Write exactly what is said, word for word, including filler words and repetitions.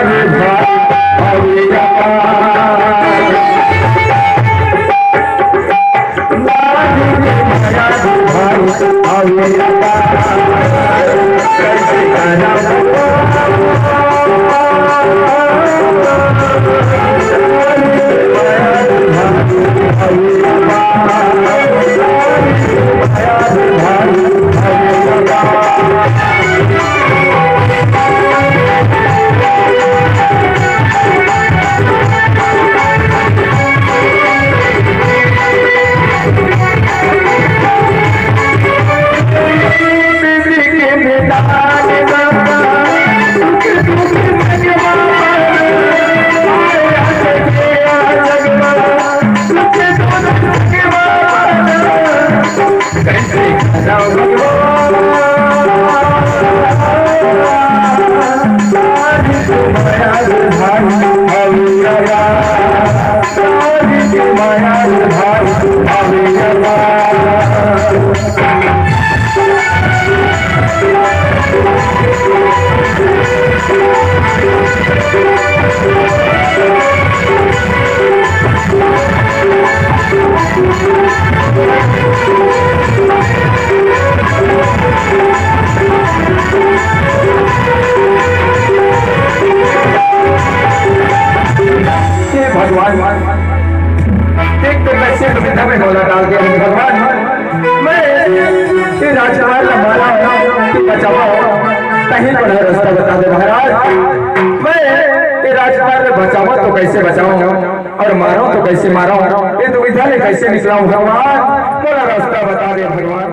हे भगवान, देख तो कैसे दुविधा में डोला डाल दिया है भगवान। मैं ये राजकुमार ला मारा हूँ कि बचावा, कहीं बड़ा रास्ता बता दे महाराज। मैं ये राजकुमार ला बचावा तो कैसे बचावा और मारा तो कैसे मारा, ये दुविधा में कैसे निकला हूँ भगवान, बड़ा रास्ता बता दे भगवान।